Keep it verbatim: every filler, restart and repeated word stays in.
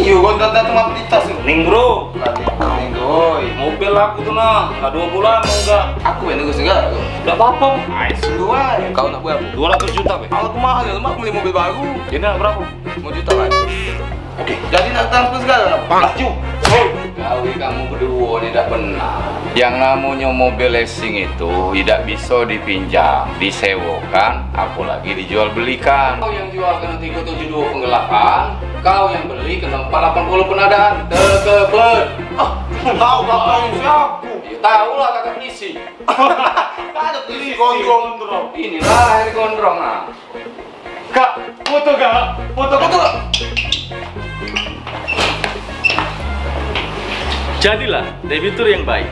Iyo, kau datang tu mati tas tu. Ning, bro. Lah, ning, ning, oi. Mobil aku tu nah, lah dua bulan enggak. Aku yang nunggu segala tu. Enggak apa-apa. Ai, sungguh ai. Kau nak berapa? Dua ratus juta, be. Aku mahal ya, lemak beli mobil baru. Jadi nak berapa? Lima juta kan? Oke, jadi nak transfer segala nak? Laju. Oi, gawe kamu berdua ni dak benar. Yang namonyo mobil leasing itu idak bisa dipinjam, disewakan, apalagi dijual belikan. Kau yang jual kena tiga tujuh dua penggelapan, kau yang beli kena empat lapan puluh penadaan. Tekebet. Ah, tahu bapak ini siapa? Ya tahu lah, kakak polisi. Ada polisi gondrong. Inilah air gondrong, nah. Kak, foto, Kak. Foto, foto, Kak. Jadilah debitur yang baik.